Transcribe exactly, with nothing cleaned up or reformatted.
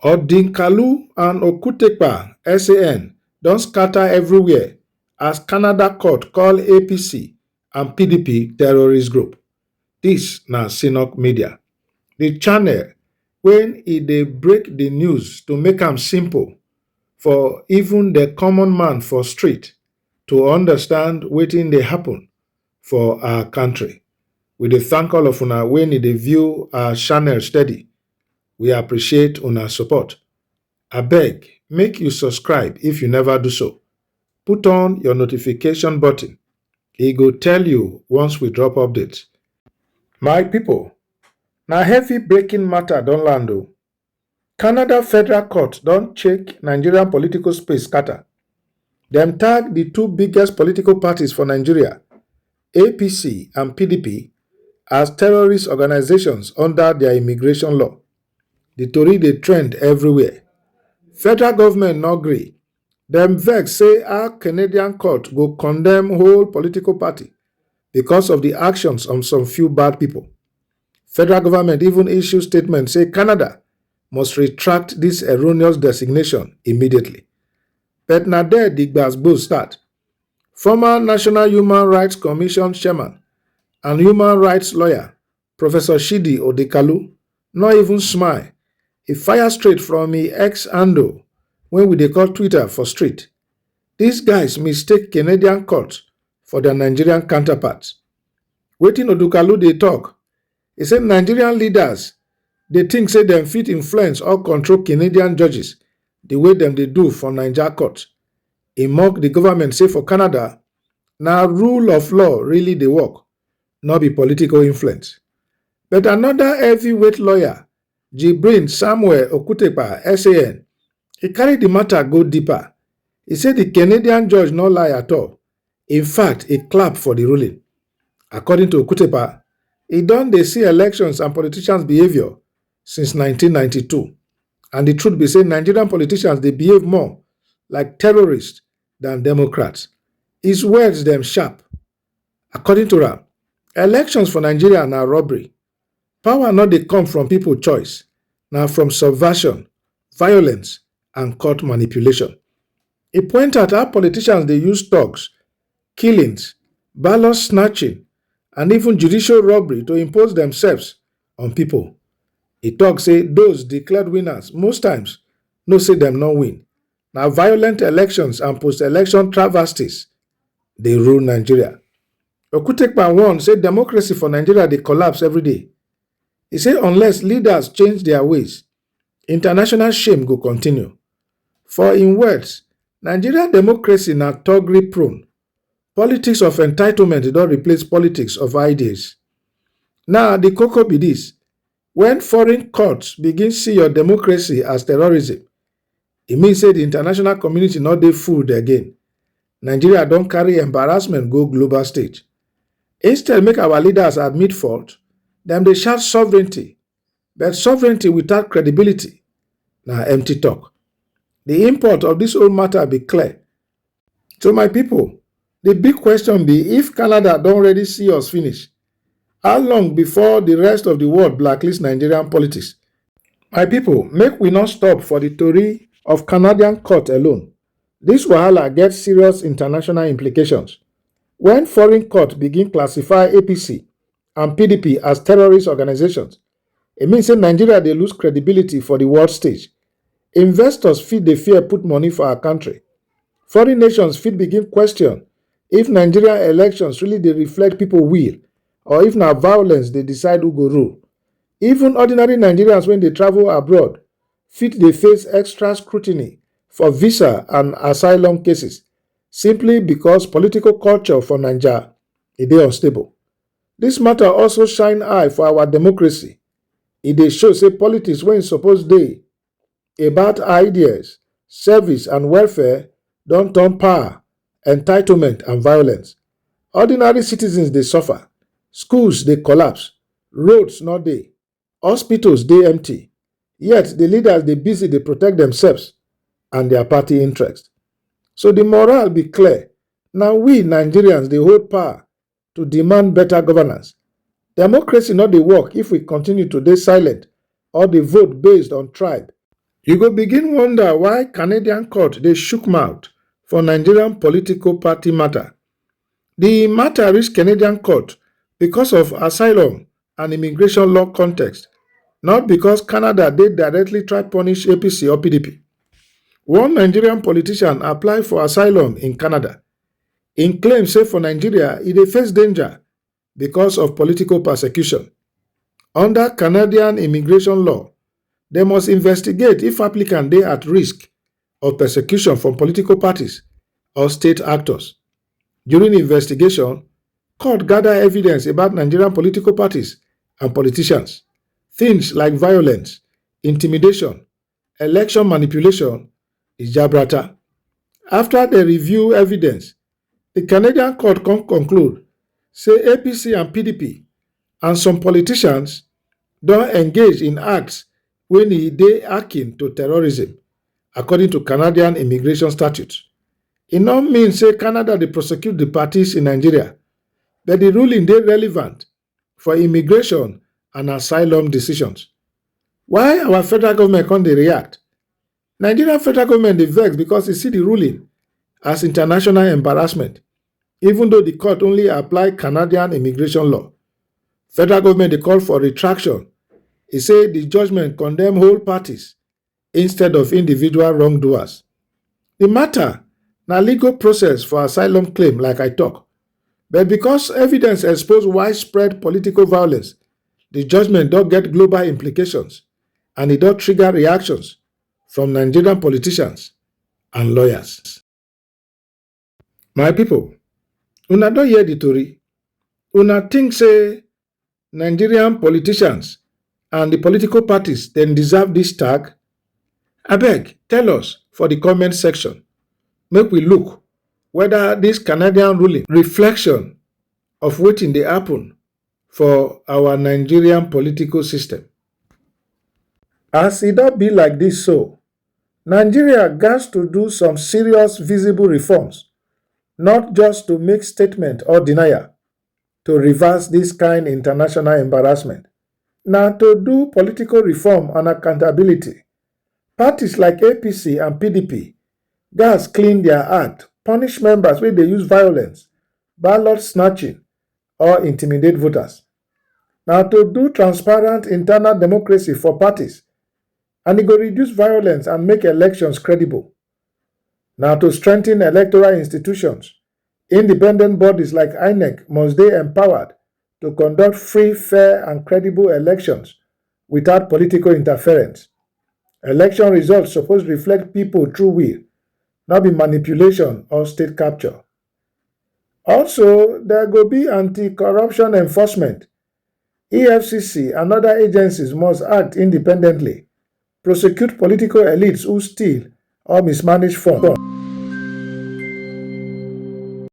Odinkalu and Okutepa S A N don scatter everywhere as Canada court call A P C and P D P terrorist group. Dis na Synok Media, the channel wey e dey break the news to make am simple for even the common man for street to understand wetin dey happen for our country. We dey thank all of una wey e dey view our channel steady. We appreciate una support. Abeg, make you subscribe if you never do so. Put on your notification button. E go tell you once we drop update. My people, na heavy breaking matter don land o. Canada Federal Court don shake Nigerian political space scatter. Dem tag the two biggest political parties for Nigeria, A P C and P D P, as terrorist organizations under their immigration law. The tori dey trend everywhere. Federal government no gree. Dem vex say how Canadian court go condemn whole political party because of the actions of some few bad people. Federal government even issue statement say Canada must retract this erroneous designation immediately. But na there the gbasgbos start. Former National Human Rights Commission chairman and human rights lawyer Professor Shidi Odekalu no even smile. E fire straight from e X handle, wey we dey call Twitter for street. These guys mistake Canadian court for their Nigerian counterparts. Wetin Odekalu dey talk, e say Nigerian leaders dey think say dem fit influence or control Canadian judges the way dem dey do for Naija court. E mock the government say for Canada, na rule of law really dey work, no be political influence. But another heavyweight lawyer, Jibrin Samuel Okutepa, S A N, e carry the matter go deeper. E say the Canadian judge no lie at all. In fact, e clap for the ruling. According to Okutepa, e don dey see elections and politicians' behaviour since nineteen ninety-two. And the truth be say Nigerian politicians dey behave more like terrorists than Democrats. His words dem sharp. According to am, elections for Nigeria na robbery. Power no dey come from people choice, na from subversion, violence and court manipulation. E point out how politicians dey use thugs, killings, ballot snatching and even judicial robbery to impose themselves on people. E talk say those declared winners most times know say dem no win. Na violent elections and post-election travesties dey rule Nigeria. Okutepa warn say democracy for Nigeria dey collapse every day. E say unless leaders change their ways, international shame go continue. For im words, Nigeria democracy na thuggery prone. Politics of entitlement don replace politics of ideas. Now, the koko be this. When foreign courts begin see your democracy as terrorism, e mean say the international community no dey fooled again. Nigeria don carry embarrassment go global stage. Instead make our leaders admit fault, dem dey shout sovereignty. But sovereignty without credibility na empty talk. The import of this whole matter be clear. So my people, the big question be, if Canada don already see us finish, how long before the rest of the world blacklist Nigerian politics? My people, make we not stop for the tori of Canadian court alone. This wahala get serious international implications. When foreign court begin classify A P C and P D P as terrorist organizations, e mean say Nigeria dey lose credibility for the world stage. Investors fit dey fear put money for our country. Foreign nations fit begin question if Nigeria elections really dey reflect people will or if na violence dey decide who go rule. Even ordinary Nigerians wey dey travel abroad fit dey face extra scrutiny for visa and asylum cases simply because political culture for Naija e dey unstable. This matter also shine eye for our democracy. E dey show say politics wey e suppose dey about ideas, service and welfare don turn power, entitlement and violence. Ordinary citizens dey suffer, schools dey collapse, roads no dey, hospitals dey empty, yet the leaders dey busy dey protect themselves and their party interest. So the morale be clear. Na we Nigerians dey hold power to demand better governance. Democracy no dey work if we continue to dey silent or dey vote based on tribe. You go begin wonder why Canadian court dey shook mouth for Nigerian political party matter. The matter reach Canadian court because of asylum and immigration law context, not because Canada dey directly try punish A P C or P D P. One Nigerian politician apply for asylum in Canada. Im claim say for Nigeria, e dey face danger because of political persecution. Under Canadian immigration law, dem must investigate if applicant dey at risk of persecution from political parties or state actors. During investigation, court gather evidence about Nigerian political parties and politicians, things like violence, intimidation, election manipulation, ijabrata. After dem review evidence, the Canadian court come conclude say A P C and P D P and some politicians don engage in acts wey e dey akin to terrorism, according to Canadian immigration statutes. E no mean say Canada dey prosecute the parties in Nigeria, but the ruling dey relevant for immigration and asylum decisions. Why our federal government come dey react? Nigerian federal government dey vex because e see the ruling as international embarrassment, even though the court only apply Canadian immigration law. Federal government dey call for retraction. E say the judgment condemn whole parties instead of individual wrongdoers. The matter na legal process for asylum claim, like I talk. But because evidence expose widespread political violence, the judgment don get global implications and e don trigger reactions from Nigerian politicians and lawyers. My people, una don hear the tori. Una think say Nigerian politicians and the political parties dem deserve this tag? Abeg, tell us for the comment section. Make we look whether this Canadian ruling reflection of wetin dey happen for our Nigerian political system. As e don be like this so, Nigeria gats to do some serious visible reforms, not just to make statement or denial, to reverse this kind international embarrassment. Na to do political reform and accountability. Parties like A P C and P D P gats clean their act, punish members wey dey use violence, ballot snatching, or intimidate voters. Na to do transparent internal democracy for parties, and e go reduce violence and make elections credible. Na to strengthen electoral institutions. Independent bodies like INEC must dey empowered to conduct free, fair, and credible elections without political interference. Election results suppose reflect people true will, not be manipulation or state capture. Also, there go be anti-corruption enforcement. E F C C and other agencies must act independently, prosecute political elites who steal or mismanage funds,